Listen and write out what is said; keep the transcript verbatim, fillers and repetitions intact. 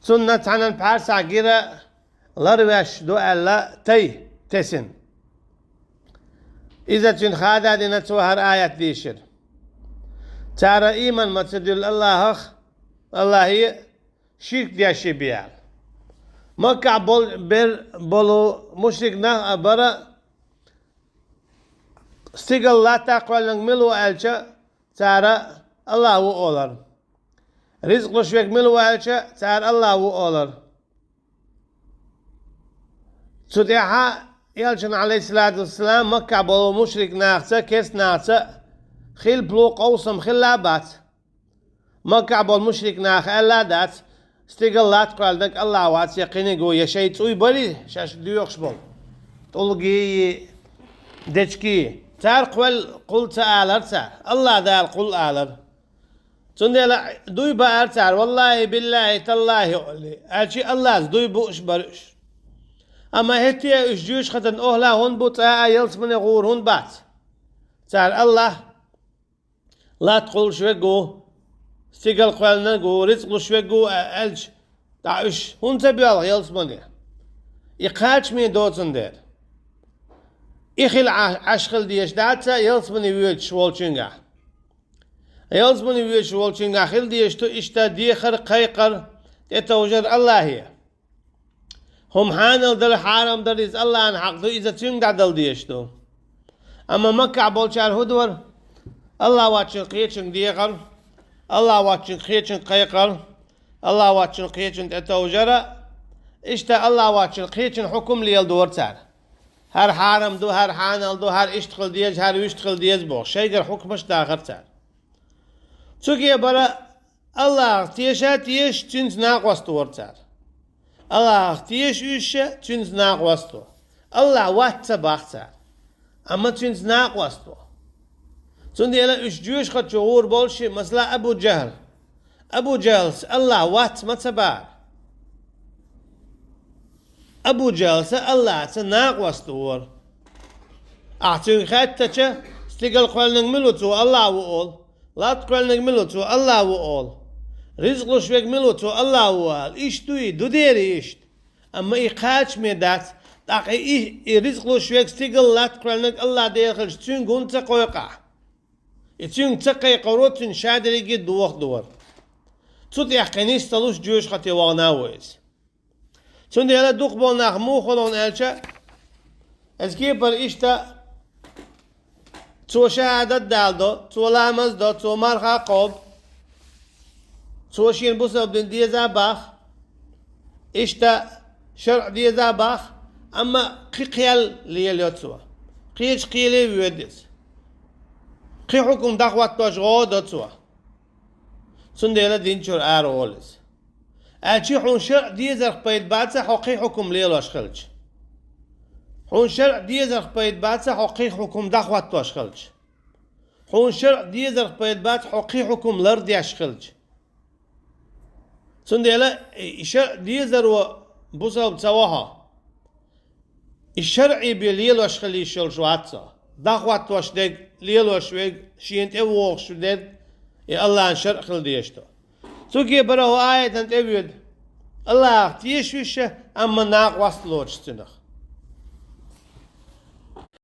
Цунна цхьанна пхьарсахь гира ларвеш ду аьлла тай тесина. Иза цуьнан хада дина, цо хӀара аят дийшира. Цара ийман ма ца дуьллу Аллахах, Аллахе ширк деш бен аьлла. Маккахь бол-, бер болу мушрик нах а бара, стигала латта кхоьллинарг мила ву аьлча, цара Аллах ву олар. Ризкъ луш верг мила ву аьлча, цара Аллах ву олар. Цу тӀаьхьа Элчанна, Ӏалайхиссалату вассалам, Маккахь болу мушрик нахаца, керста нахаца хилпало, къовсам хилла а бац. Маккахь болу мушрик наха аьлла а дац, стигала латта кхоьллинарг Аллах вац, я кхиниг ву, я шайн цӀуй барий шаьш доьхуш болу, тӀулгий, дечкий. Цара кхоьлла кхул ца алара цара, Аллах Дала кхул алара. Цундела дуй баара цара, валлахи, биллахи, таллахи олий, аьлча Аллахьца дуй бууш бара уьш. Амма хӀетте а уьш жоьжахатан охӀла хӀунда бу, цкъа а ялсамане гӀур хӀунда бац? Цара Аллах латта кхуллуш верг ву, стигала кхоьллинарг ву, рицкъ луш верг ву а-, аьлча, ткъа уьш хӀунда ца боьлху ялсамане? И кхачаме доцун дера. И хила Ӏа-, Ӏаш хила дезаш дац ялсамане воьдуш волчуьнгахь. Ялсамане воьдуш волчуьнгахь хила дезаш ду иштта дехар, кхайкхар, тӀетовжар Аллахе. ХӀума хьанал дара, хьарам дара, иза Аллахьан хьакъ ду, иза цуьнга дӀадала дезаш ду. Амма Маккахь болчара хӀун дора? Аллах воцчун кхечуьнга дехар, Аллах воцчун кхечуьнга кхайкхар, Аллах воцчун кхечунна тӀетовжара, иштта Аллах воцчун кхечун хьукум леладора цара. ХӀара хьарам ду, хӀара хьанал ду, хӀара иштта хила деза, хӀара вуьшта хила деза бохуш, шайгара хьукмаш дахара цара. Цуьнга бара Аллахах теша а тешаш, цуьнца накъост вора цара. Аллахах теша уьш а, цуьнца накъост во. Аллах вац ца боху цара, амма цуьнца накъост во. Цундела уьш жоьжахати чу гӀур болуш, масала, Абу Джахьл. Абу Джахьлс Аллах вац ма ца боху. Абу Джахьлс Аллахца накъост вора. Ахьа цуьнга хаьттича, стигала кхоьллинарг мила ву, цо Аллах ву олу. Латта кхоьллинарг мила ву, цо Аллах ву олу. Ризкъ луш верг мила ву, цо Аллах ву олу. Иштта ду и, ду дера иштта. Амма и кхачаме дац, тӀаккха и, и ризкъ луш верг, стигала латта кхоьллинарг Аллах Дела хилча, цуьнга хӀунда ца кхойкху ахьа? И цуьнга ца кхайкхаро цуьнан ша дерриге а дохадора. Цу тӀехь кхин нисдалуш жоьжахате вахана а ву иза. Цундела дукхахболу нах муха хуьлу аьлча, иза кепара иштта: цо шахӀадат даладо, цо ламаз до, цо марха кхобу, цо шена бусалба дин деза а боху, иштта шарӀ деза а боху, амма кхин кхел лелайо цо. Кхечу кхеле а воьду иза. Кхин хьукум дӀахӀоттош гӀо а до цо. Цундела дин чуьра ара волу иза. Аьлча хьуна шарӀ дезарх пайда бац хьо кхин хьукум лелош хилча. Хьуна шарӀ дезарх пайда бац хьо кхин хьукум дӀахӀоттош хилча. Хьуна шарӀ дезарх пайда бац хьо кхин хьукум лардеш хилча. Цундела и шарӀ дезаро бусалба ца во хьо. И шарӀе бен лелош хила йиш йолуш вац цо. ДӀахӀоттош дерг, лелош верг, шена тӀе вогӀуш дерг, и Аллахьан шарӀ хила дезаш ду. Цуьнга бара хӀокху аятана тӀе а воьду. Аллахах теша уьш а, амма накъост лоцуш цуьнах.